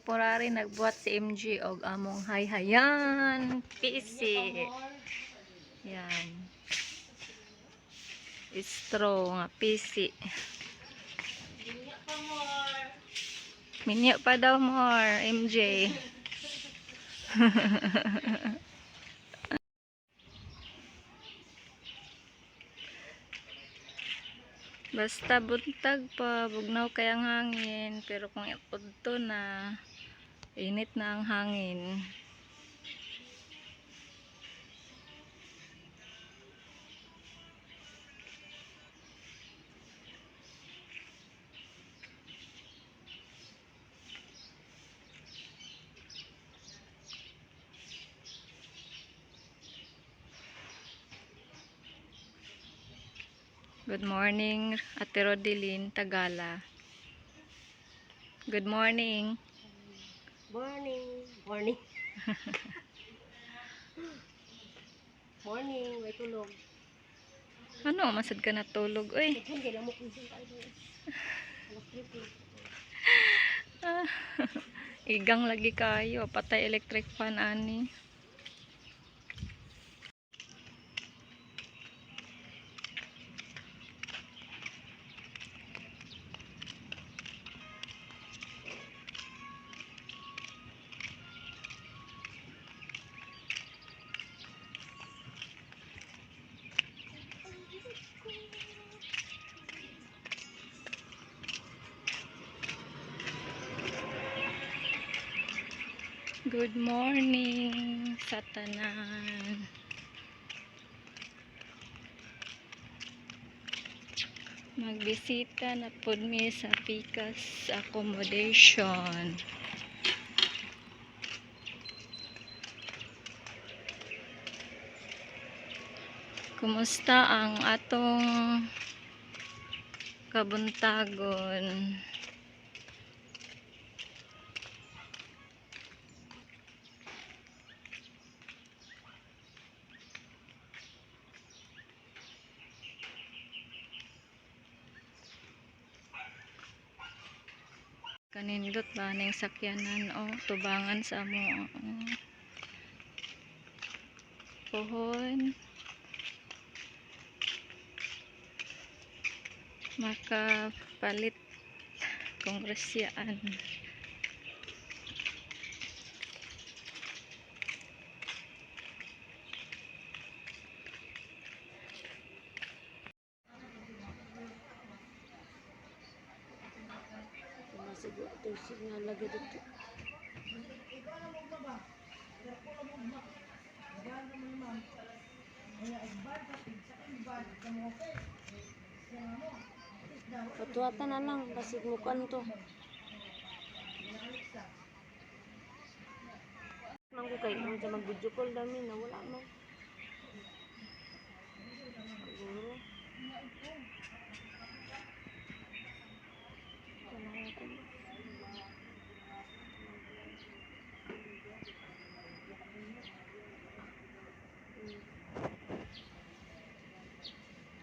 Temporary nagbuhat si MG og among hayhayan PC. Yan. Straw nga PC. Minyo pa daw more, MJ. Basta buntag pa, bugnaw kay ang hangin. Pero kung udto na, init na ang hangin. Good morning, Ate Rodeline Tagala. Good morning. Morning. Morning. Morning, may tulog. Ano, masad ka natulog, oy. Daghan kay lamok minsan tayo. Alas 3. Igang lagi kayo, patay electric fan ani. Good morning sa tanan. Magbisita na pud mi sa Pikas Accommodation. Kumusta ang atong kabuntagon? Kanindot ba ning sakyanan o tubangan sa amo pohon makapalit kongresyaan. Masigo itong signal lagi dito. Patuwata na lang, basig mo to. Mangko kay mo sa mag-video call dami na wala man. Siguro. Wala ko.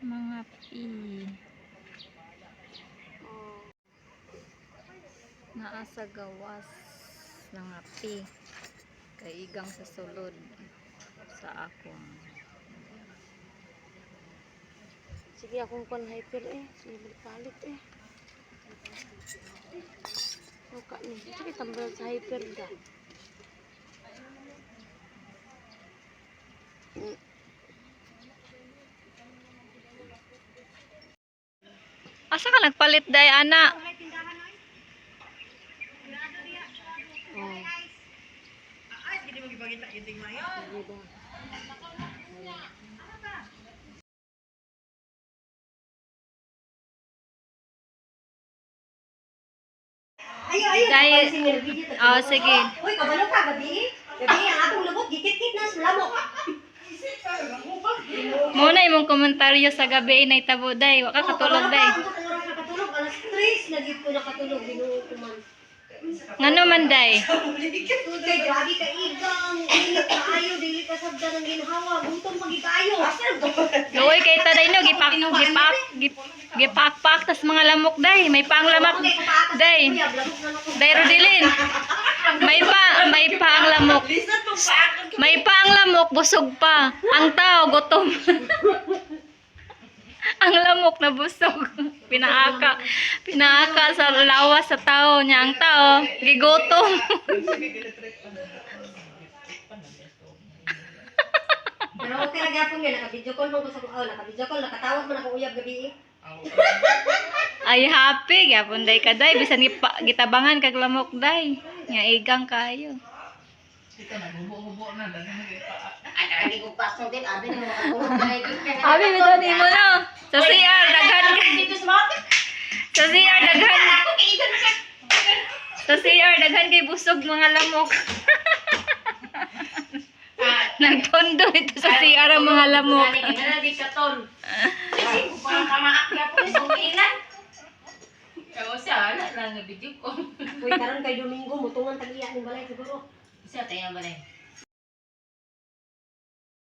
Mga pi Oh. naa sa gawas nga pi kay igang sa sulod sa akong. Sige, akong kwan hyper eh. Sige, palit eh. Muka ni. Sige, tambal sa hyper da. Asa ka nagpalit day ana? Oh. Sige da. Ayo, ayo, Dahil- napansin nga nag-video ta. Oh, sige. Uy, kabalo ka, gabi. Gabi, ang atong lubot, gikit-kit na sa lamok. Muna imong komentaryo sa gabi inay tabo day, wa ka katulog Oh, day. kabalo ka, ang oras nakatulog, alas 3 na gid ko nakatulog, Ginoo ko man. Ngano man day? Kay grabe ka igang, init kaayo, dili ka sabda ng ginhawa, gutom pagi kaayo. Luoy kay ta day no, gipak gipak gipakpak tas mga lamok day, may panglamak Okay, kupaata sa day. kuya, lamok na nako. Day Rodelin. May pa ang lamok. May pa ang lamok, busog pa. Ang tao, gutom. Ang lamok na busog. Pinaaka. Pinaaka sa lawas sa tao niya. Ang tao, gigutom. Pero okay ra gyapon gyud, naka-video call man ko sa, oh, naka-video call, nakatawag man ako uyab gabi eh. Ay, happy. Gyapon day ka, day. Bisan gitabangan kag lamok, day. Nga igang kayo. Abi, bitaw ni mo no. Sa CR, daghan kay. Sa CR, daghan. Sa CR, daghan kay busog mga lamok. Nagtondo ito sa CR ang mga lamok. Uy, karon kay Domingo mutungan tag iya ning balay siguro.